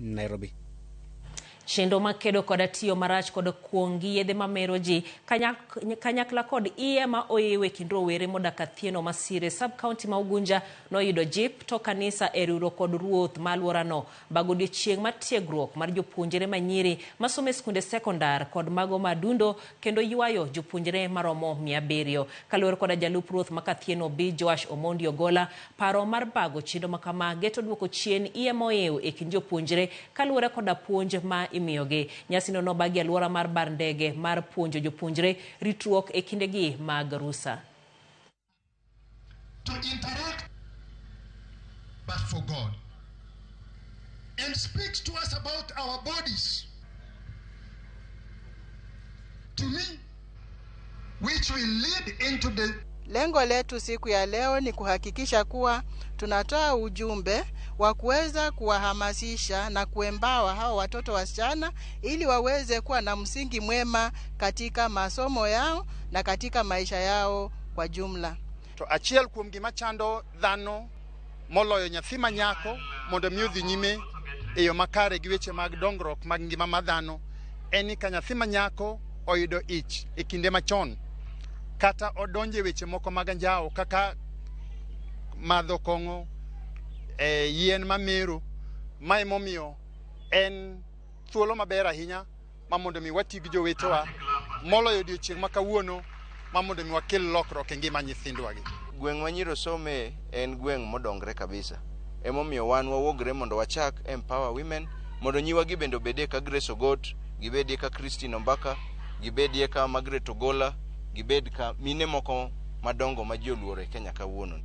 Nairobi. Chenro mag kedo koda tiyo marach kod kuong' gi yedhe mamero ji kanyakla kod iye ma oiw e kind rowere modak Athieno Masire sub-county ma Ugunja noyudo jip to kanisa e riwruok kod ruoth ma alworano bago odiechieng' mar tiegruok mar jopuonjre manyiri masomo e skunde sekondar kod mago ma adundo kendo ywayo jopuonjre maromo 700. Kaluwore koda jalup ruoth ma Kathieno Bi Joash Omondi Ogola, paro mar bago chenro makama geto duoko chien iye moiw e kind jopuonjre kaluwore koda puonj ma imiyogi. Nyasino nobagi alwora mar bar ndege mar puonjo jopuonjre ritruok e kindegi mag rusa. To interact but for God and speaks to us about our bodies to me which will lead into the Lengo letu siku ya leo ni kuhakikisha kuwa tunatoa ujumbe wa kuweza kuwahamasisha na kuembawa hao watoto wasichana ili waweze kuwa na msingi mwema katika masomo yao na katika maisha yao kwa jumla. To achiel kuom gima chando dhano moloyo nyathi ma nyako mondo mi odhi nyime e yo makare gi weche mag dongruok mag ngima mar dhano en ni ka nyathi ma nyako oyudo ich e kinde machon kata odonjo e weche moko mag anjawo kaka madho kong'o e yien mamero ma emomiyo en thuolo maber ahinya ma mondo mi wati gi jowetewa moloyo odiochieng' ma kawuono ma mondo mi wakel lokruok e ngima nyithindwa gi. Gweng' ma nyiri some en gweng' modongre kabisa. Emomiyo wan wawuogre mondo wachak Empower Women mondo nyiwa gi bende obedie ka Grace Ogot, gibedie ka Christine Ombaka, gibedie ka Margaret Ogola, gibed ka mine moko madongo ma ji oluoro e Kenya kawuono.